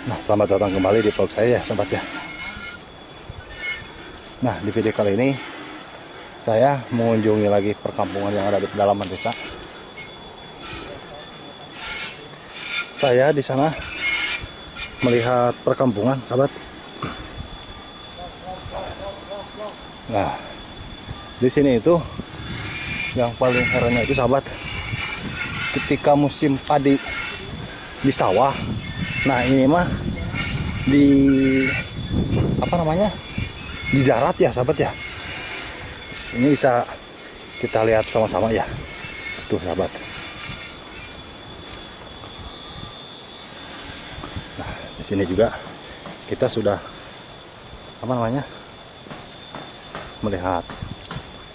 Nah, selamat datang kembali di vlog saya ya sahabat ya. Nah, di video kali ini saya mengunjungi lagi perkampungan yang ada di pedalaman desa. Saya di sana melihat perkampungan, sahabat. Nah, di sini itu yang paling herannya itu sahabat, ketika musim padi di sawah. Nah, ini mah di apa namanya? Di darat ya sahabat ya. Ini bisa kita lihat sama-sama ya. Tuh sahabat. Nah, di sini juga kita sudah apa namanya? Melihat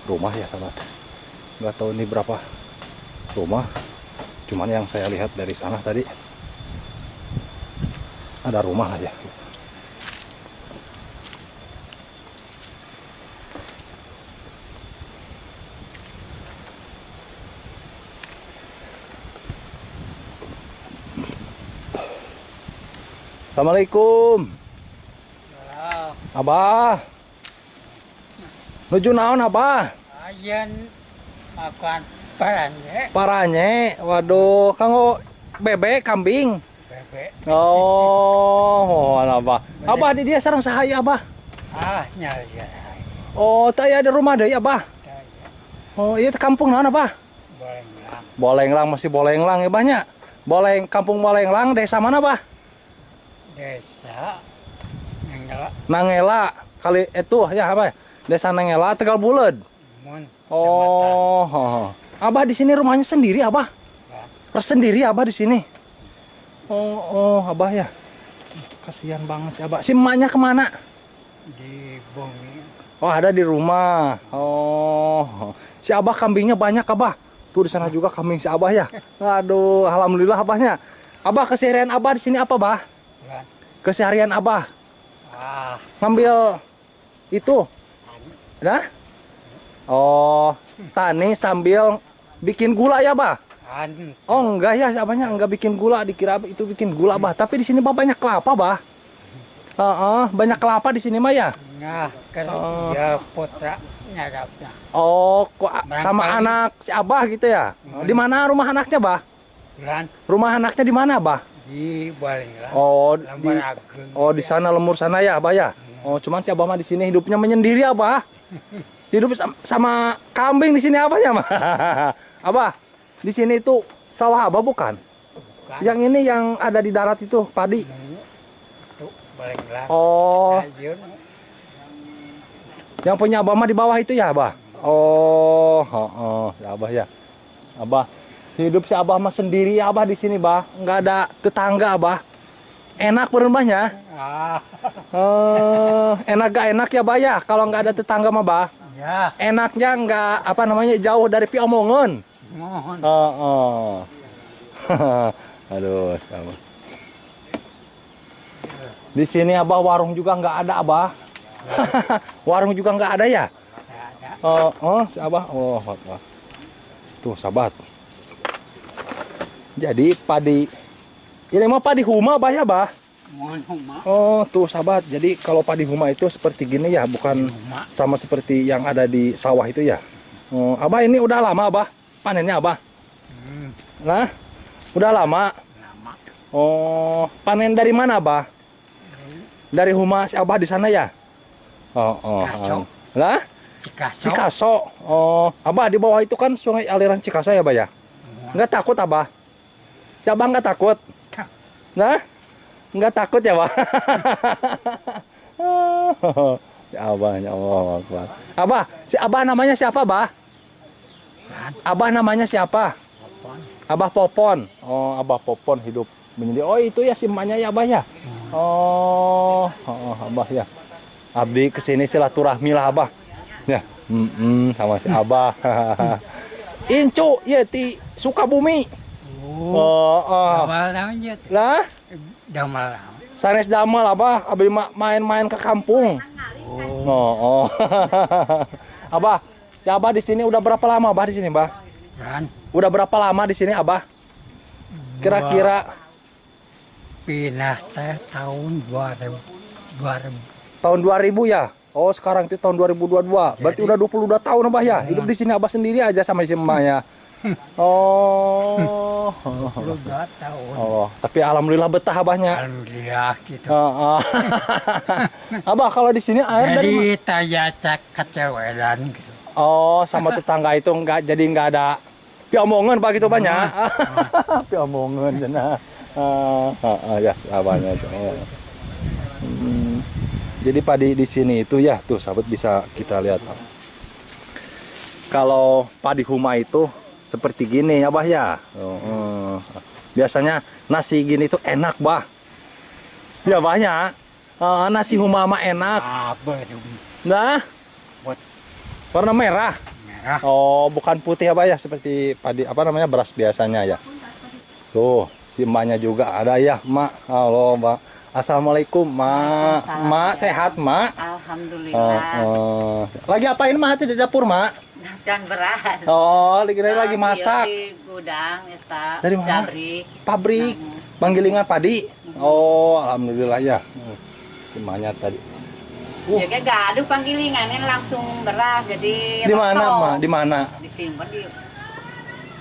rumah ya sahabat. Nggak tahu ini berapa rumah. Cuman yang saya lihat dari sana tadi ada rumah aja. Assalamualaikum. Abah. Nuju naon Abah? Ayen makan paranye. Paranye. Waduh, kanggo bebek kambing. Bebek. Oh, Abah. Abah di dia sareng saha ieu Abah? Ah, nya ya. Oh, teu aya di rumah deui Abah. Oh, ieu kampung naon Abah? Bolenglang. Bolenglang, masih Bolenglang ya banyak. Boleng, kampung Bolenglang, desa mana Abah? Desa Nangela. Nangela kali itu ya apa ya? Desa Nangela, Tegal Buleud. Oh, oh. Abah di sini rumahnya sendiri Abah? Ya. Sendiri Abah di sini. Oh, oh, Abah ya. Kasihan banget si Abah. Si emaknya kemana? Di bumi. Oh, ada di rumah. Oh, si Abah kambingnya banyak Abah. Tuh di sana juga kambing si Abah ya. Aduh, alhamdulillah Abahnya. Abah keseharian Abah di sini apa, Bah? Keseharian Abah? Ah. Ngambil itu. Nah? Oh, tani sambil bikin gula ya, Bah? Oh, enggak ya, abahnya enggak bikin gula, dikira itu bikin gula, Bah. Tapi di sini Bah banyak kelapa, Bah. Banyak kelapa di sini mah ya. Nah, kalau ya putra nyadapnya. Oh, kok sama anak si Abah gitu ya? Di mana rumah anaknya, Bah? Rumah anaknya di mana, Bah? Di Bolenglang. Oh, di oh di sana lemur sana ya, Abah ya. Oh, cuman si Abah mah di sini hidupnya menyendiri, Abah. Hidup sama kambing di sini abahnya mah. Abah, di sini itu sawah Abah bukan? Bukan. Yang ini yang ada di darat itu padi. Itu Bolenglang. Oh. Yang punya Abah mah di bawah itu ya, Abah? Oh, oh, oh, ya Abah ya. Abah, hidup si Abah mah sendiri ya Abah di sini, Bah. Nggak ada tetangga, Abah. Enak berumahnya. Ah. Enak gak enak ya, Bah ya? Kalau nggak ada tetangga mah, Bah. Ya. Enaknya nggak apa namanya jauh dari piomongan. Mohon. Oh, oh. Aduh, sama. Di sini Abah warung juga nggak ada, Abah. Warung juga nggak ada ya? Nggak ada. Oh, oh, si Abah. Oh, oh. Tuh, sahabat. Jadi padi ini mah padi huma, Bah ya, Bah? Huma. Oh, tuh sahabat. Jadi kalau padi huma itu seperti gini ya, bukan sama seperti yang ada di sawah itu ya. Oh, Abah ini udah lama, Abah. Panennya, Abah. Nah, udah lama. Lama. Oh, panen dari mana, Abah? Dari huma si Abah di sana ya? Oh, oh. Cikaso. Lah? Cikaso. Cikaso. Oh, Abah di bawah itu kan sungai aliran Cikaso ya, Abah ya? Nggak takut, Abah? Si Abah nggak takut? Nah? Nggak takut ya, Bah? Si Abahnya, Allah Akbar. Abah, si Abah namanya siapa, Bah? Abah namanya siapa? Popon. Abah Popon. Oh, Abah Popon hidup menyendiri. Oh, itu ya si emaknya ya, Abah ya? Oh, oh, Abah ya. Abdi kesini silaturahmi lah, Abah. Ya, sama si Abah. Incu, ya ti Sukabumi. Oh, oh. Lah? Damal. Sanes damal Abah, abdi main-main ke kampung. Oh. Oh, oh. Abah, ya Abah di sini udah berapa lama Abah di sini, Bah? Udah berapa lama di sini, Abah? Kira-kira Pindah teh tahun 2000. Tahun 2000 ya? Oh, sekarang itu tahun 2022. Berarti udah 22 tahun Abah ya. Hidup di sini Abah sendiri aja sama si emak ya. Oh. 22 tahun. Oh, tapi alhamdulillah betah Abahnya. Alhamdulillah gitu. Abah kalau di sini air jadi taya cek kecewelan gitu. Oh, sama tetangga itu enggak jadi enggak ada piomongan Pak gitu banyak. Piomongan cenah. Ya, abahnya itu. Jadi padi di sini itu ya, tuh sahabat bisa kita lihat. Kalau padi huma itu seperti gini ya Bah ya. Biasanya nasi gini itu enak Bah. Ya Bahnya, nasi huma mah enak. Nah, warna merah. Merah. Oh, bukan putih ya Bah ya, seperti padi apa namanya beras biasanya ya. Tuh, si emaknya juga ada ya, Mak. Halo, Mbak. Assalamualaikum, Mak. Mak sehat, Mak? Alhamdulillah. Lagi apain, Mak, di dapur, Mak? Dan beras. Oh, lagi masak. Di gudang, eta. Dari mana? Pabrik. Pabrik. Panggilingan padi. Oh, alhamdulillah ya. Si Maknya tadi. Jadi gaduh panggilingannya langsung beras jadi. Di mana, Mak? Di mana? Disimpan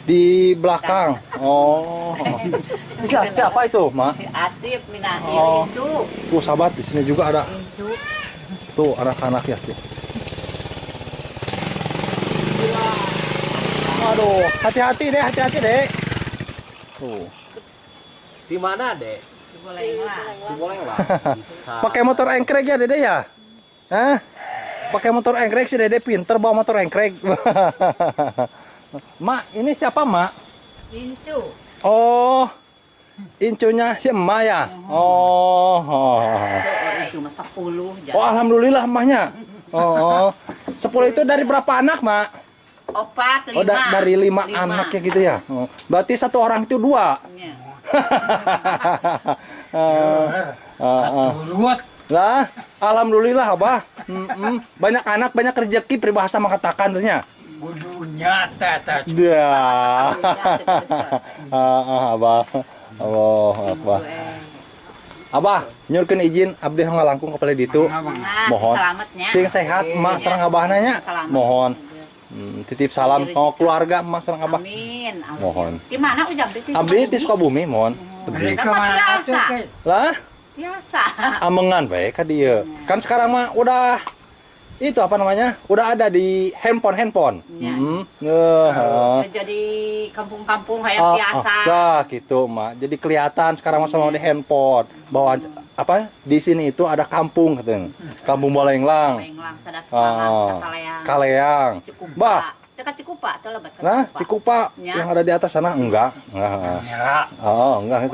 di belakang. Oh. Siapa itu, Mak? Si Atif Minahil. Oh. Incu. Tuh sahabat, di sini juga ada. Incu. Tuh anak-anak ya. Tuh. Aduh, hati-hati deh, hati-hati deh. Tuh. Di mana, Dek? Di Bolenglang. Di Bolenglang. Bisa. Pakai motor engkrek ya, Dede ya? Hah? Pakai motor engkrek sih, Dede pinter bawa motor engkrek. Mak, ini siapa, Mak? Incu. Oh, incunya si emak ya? Oh. Incu mah 10. Oh, alhamdulillah emaknya. Oh, 10 itu dari berapa anak, Mak? 4, 5. Oh, dari 5 anak ya gitu ya? Oh. Berarti satu orang itu 2? Iya. Lah, alhamdulillah, Abah. Banyak anak, banyak rezeki, peribahasa mengatakan tentunya. Gudunya tata. Ya. Abah. Allah Akbar. Abah, nyurkeun izin abdi ngalangkung ka palih ditu. Mohon. Sing sehat Mak sareng abahna nya. Mohon. Titip salam ke keluarga Mak sareng abah. Amin. Mohon. Di mana ujang? Abdi di Sukabumi, mohon. Tebih. Lah? Biasa. Amengan bae ka dieu. Kan sekarang mah udah itu apa namanya? Udah ada di handphone. Ya. Jadi kampung-kampung kayak biasa. Nah, gitu, Mak. Jadi kelihatan sekarang mah sama di handphone bahwa apa? Di sini itu ada kampung katanya. Kampung Bolenglang. Bolenglang, Cadas Malang, Kaleang. Kaleang. Cikupa. Bah, Teka Cikupa atau lebat? Nah, Cikupa ya. Yang ada di atas sana enggak. Enggak. Oh, enggak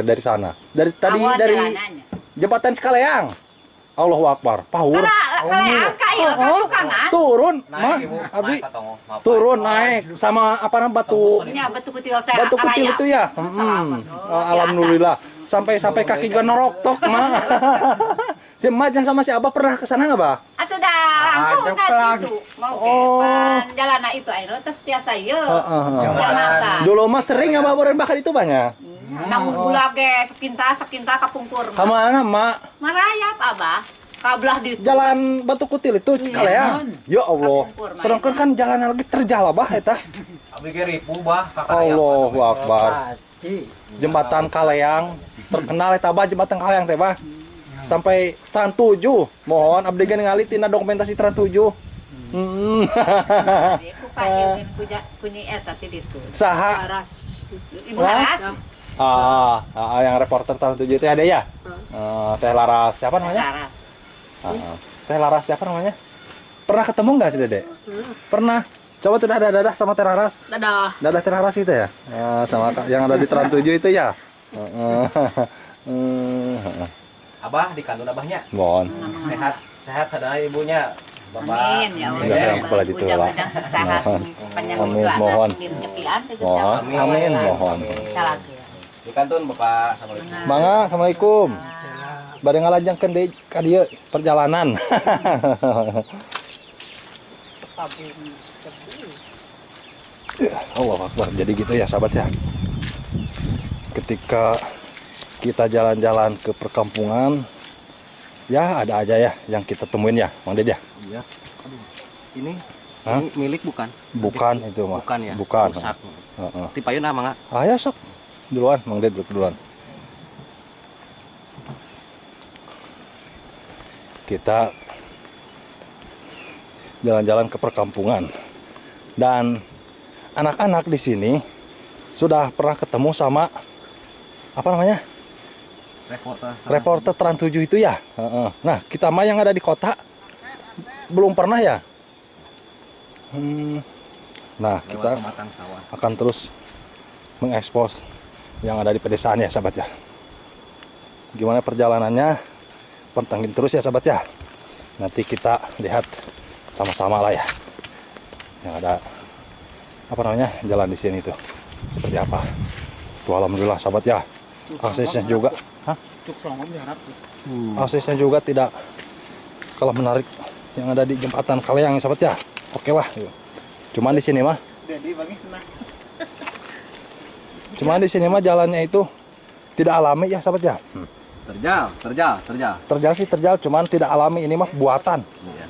dari sana. Dari tadi awan dari jalanannya. Jembatan Cikaleang. Allahu Akbar. Power. Turun, Mak. Abi. Turun naik sama apa namanya batu. Ya, batu kutil teh. Batu kutil itu ya. Alhamdulillah. Sampai kaki juga norok tok, Mak. Si Mak sama si Abah pernah ke sana enggak, Bah? Atuh dah langkung kan itu. Mau ke jalan itu ayo terus tiasa ieu. Dulu mah sering Abah boren bakar itu banyak. Namun gula ge sepinta kapungkur. Ka mana, Mak? Marayap, Abah. Kabelah di jalan Batu Kutil itu Cikaleang. Ya Allah. Sedangkan kan jalan lagi terjal, Bah eta. Abdi ge ripuh, Bah. Allahu Akbar. Jembatan Kaleang terkenal eta, Bah, jembatan Kaleang teh, Bah. Sampai Trans 7. Mohon abdi ge ningali tina dokumentasi Trans 7. Saha? Ibu Laras. Yang reporter Trans 7 itu ada ya? Teh Laras siapa namanya? Teh Laras siapa namanya? Pernah ketemu nggak sih Dede? Pernah. Coba tuh dadah dadah sama Teh Laras. Dadah. Dadah Teh Laras itu ya? Sama yang ada di Trans 7 itu ya? Abah di kantun abahnya. Mohon. Sehat, sehat sadaya ibunya. Bapak. Amin ya Allah. Ujang-ujang sehat. Panjang usia. Mohon. Amin, mohon. Di kantun Bapak. Assalamualaikum. Mangga, assalamualaikum. Bade ngalajengkeun deui ka dieu perjalanan. Allah Akbar. Jadi gitu ya sahabat ya. Ketika Kita jalan-jalan ke perkampungan. Ya, ada aja ya yang kita temuin ya, Mang Ded ya. Iya. Aduh. Ini milik bukan? Bukan itu mah. Bukan ya. Bukan. Rusak. Tipayun ah, mangga. Ah ya sok. Duluan Mang Ded duluan. Kita jalan-jalan ke perkampungan. Dan anak-anak di sini sudah pernah ketemu sama apa namanya? Reporter Trans 7 itu ya. Nah, kita mah yang ada di kota belum pernah ya. Nah, kita akan terus mengekspos yang ada di pedesaan ya, sahabat ya. Gimana perjalanannya? Pantengin terus ya, sahabat ya. Nanti kita lihat sama-sama lah ya. Yang ada apa namanya? Jalan di sini tuh seperti apa. Tuh alhamdulillah sahabat ya. Aksesnya juga. Hah? Aksesnya juga tidak kalah menarik yang ada di jembatan Kaleang sahabat ya. Oke lah. Cuman di sini mah. Cuman di sini mah jalannya itu tidak alami ya sahabat ya. Terjal, terjal, terjal. Terjal sih terjal, cuman tidak alami, ini mah buatan. Iya.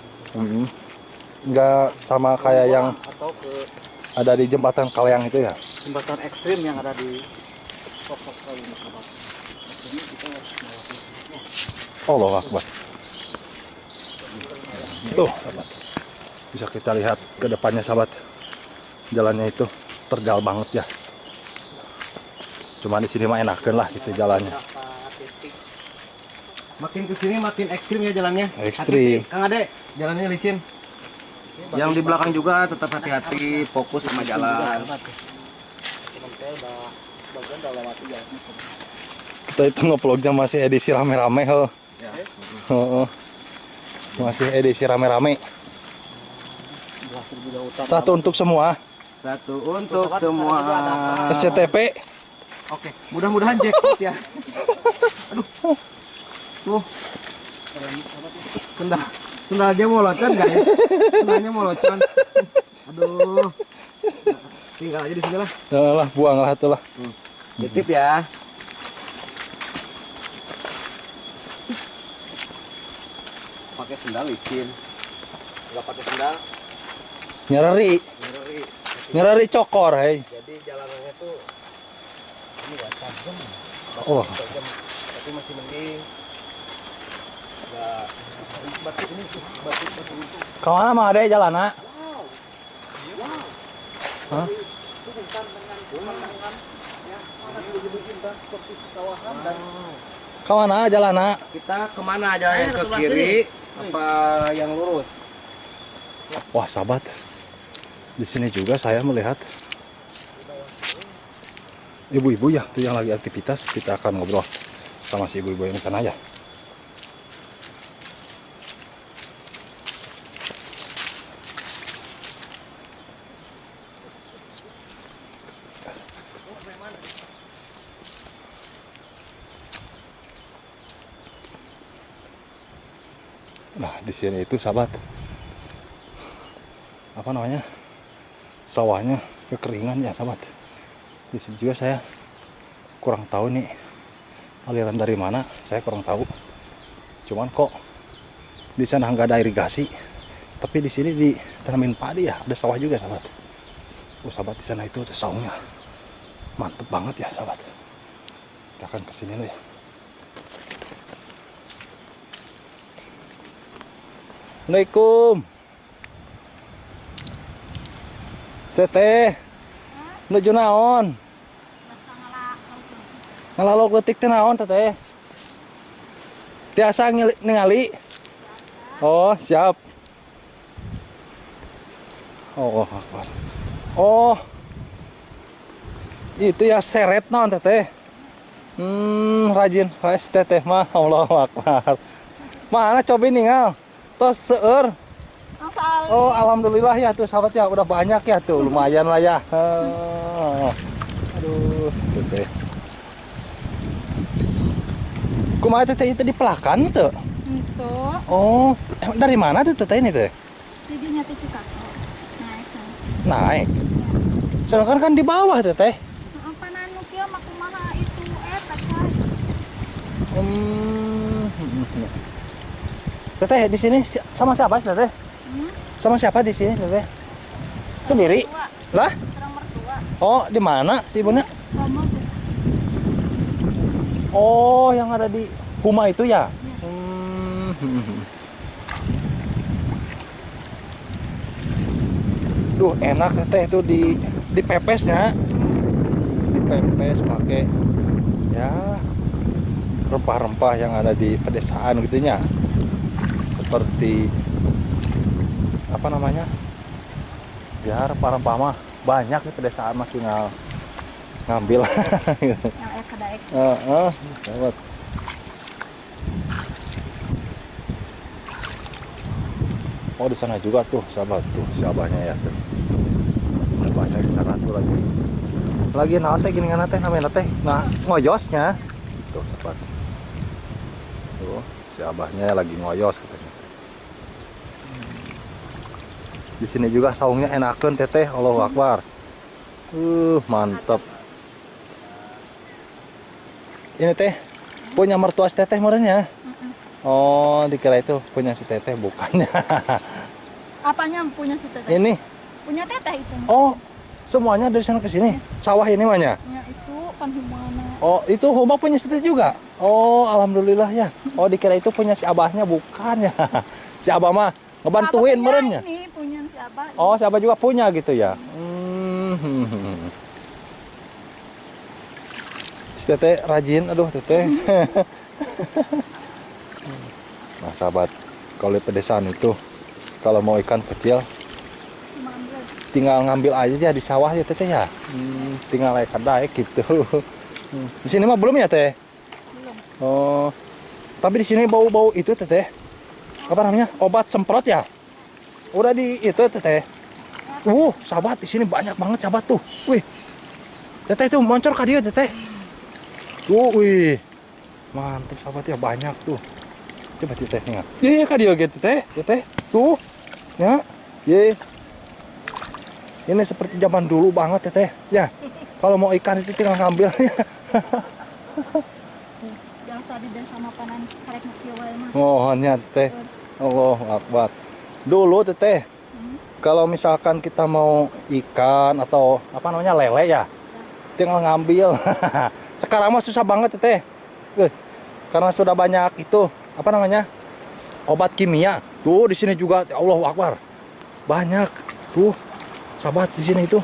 Nggak sama kayak yang atau ke ada di jembatan Kaleang itu ya. Jembatan ekstrim yang ada di sosok kayu sahabat. Ini kita harus melewati. Allah Akbar. Tuh, sahabat. Bisa kita lihat ke depannya sahabat. Jalannya itu terjal banget ya. Cuman di sini mah enakan lah gitu jalannya. Makin kesini makin ekstrim ya jalannya. Ekstrim. Hati-hati, Kang Ade, jalannya licin. Yang di belakang juga tetap hati-hati, fokus sama jalan. Kita itu ngevlognya masih edisi rame-rame, ho. Ya. Masih edisi rame-rame. Satu untuk semua. Satu untuk semua. SCTP. Oke, mudah-mudahan jackpot ya. Aduh. Tuh. Sendalnya mau locon, guys. Sendalnya mau locon. Aduh. Tinggal aja di sini lah. Lah, buang lah itulah. Titip ya. Pakai sendal licin. Enggak pakai sendal. Nyereri. Nyereri. Nyereri cokor, hei. Jadi jalanannya tuh ini ya tajam. Oh. Tajam, tapi masih mending. Enggak batu ini batu itu. Kemana mah Ade jalanna? Wow. Wow. Hah? Kemana jalanna? Kita kemana jalannya, ke kiri apa yang lurus? Wah sahabat, di sini juga saya melihat ibu-ibu ya, itu yang lagi aktivitas. Kita akan ngobrol sama si ibu-ibu yang di sana ya. Nah, di sini itu sahabat, apa namanya, sawahnya kekeringan ya sahabat. Di sini juga saya kurang tahu nih aliran dari mana, saya kurang tahu. Cuman kok di sana nggak ada irigasi, tapi di sini ditanamin padi ya, ada sawah juga sahabat. Oh sahabat, di sana itu ada saungnya, mantep banget ya sahabat. Kita akan kesini loh ya. Assalamualaikum. Teteh, nuju naon? Ngalalok leutik teh naon teteh? Tiasa ningali? Oh, siap. Oh, akbar. Oh. Itu ya seret naon teteh? Rajin wes teteh mah, Allahu akbar. Mana coba ningal? Tos seueur. Oh, alhamdulillah ya tuh sahabat ya, udah banyak ya tuh, lumayan lah ya. Aduh, teteh. Kumaha teteh itu dipelakan tuh? Itu. Oh, dari mana tuh teteh ini teh? Tidinya teh Cikaso. Naik. Naik. Ya. Sedangkan kan di bawah teteh. Apa nanu kieu mah kumaha itu eta. Teteh di sini sama siapa sih Teteh? Sama siapa di sini Teteh? Sendiri? Lah? Mertua. Oh, di mana ibunya? Oh, yang ada di Huma itu ya? Duh, enak Teteh itu di pepesnya. Dipepes pakai ya rempah-rempah yang ada di pedesaan gitunya. Seperti apa namanya? Ya rempah-rempah mah banyak di pedesaan mah tinggal ngambil. Gitu. Yang kadaek. Heeh, oh di sana juga tuh sahabat tuh si abahnya ya tuh. Abahnya di sana tuh lagi. Lagi naon teh gini teh namanya teh. Nah, ngoyosnya. Tuh sahabat. Tuh si abahnya lagi ngoyos katanya. Di sini juga saungnya enakeun Teteh, Allahu Akbar. Mantap. Ini teh punya mertua si Teteh merenya. Oh, dikira itu punya si Teteh, bukannya. Apanya punya si Teteh? Ini. Punya Teteh itu. Oh, semuanya dari sana ke sini. Sawah ini mana? Ya, itu kan humana. Oh, itu huma punya si Teteh juga. Oh, alhamdulillah ya. Oh, dikira itu punya si abahnya, bukan ya. Si abah mah ngebantuin merenya. Ini punya si abah. Oh, si abah juga punya gitu ya. Si Teteh rajin, aduh Teteh. Nah sahabat, kalau di pedesaan itu kalau mau ikan kecil tinggal ngambil aja ya di sawah ya Teteh ya. Tinggal ikan daek gitu. Di sini mah belum ya Teh? Belum. Oh, tapi di sini bau-bau itu Teteh. Apa namanya? Obat semprot ya? Udah di itu Teteh. Sahabat di sini banyak banget sahabat tuh. Wih. Teteh tuh moncor ka dieu Teteh. Tuh, wih. Mantap sahabat ya, banyak tuh. Coba Teteh tinggal. Iya ka dieu gitu Teteh. Teteh. Tuh. Ya. Ye. Ini seperti zaman dulu banget Teteh. Ya. Kalau mau ikan itu tinggal ngambil. Biasa di desa mapanan karek kieu wae mah. Oh, nya Teteh. Allahu Akbar. Dulu Teteh, kalau misalkan kita mau ikan atau apa namanya lele ya, tinggal ngambil. Sekarang mah susah banget Teteh. Karena sudah banyak itu apa namanya? Obat kimia. Tuh di sini juga Allahu Akbar. Banyak. Tuh, sahabat di sini itu.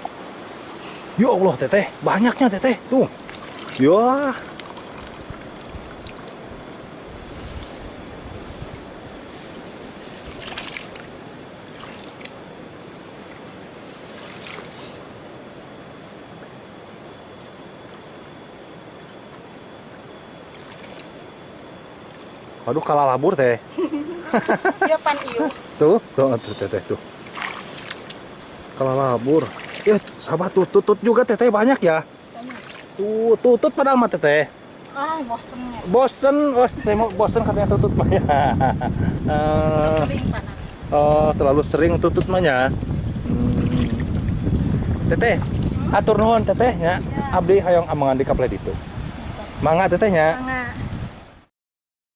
Ya Allah Teteh, banyaknya Teteh. Tuh. Ya. Aduh, kalah labur Teh. Iya pan ieu. Tuh, tuh, tuh Teteh tuh. Kalah labur. Ya, sahabat tuh tutut juga Teteh banyak ya. Banyak. Tuh, tutut padahal mah Teteh. Ah, bosen ya. Bosen, oh, Teteh mau bosen katanya tutut mah ya. Sering panas. Oh, terlalu sering tutut mah ya. Teteh, atur nuhun Teteh nya. Ya. Abdi hayang amangan di kaple ditu. Mangga Teteh nya. Mangga.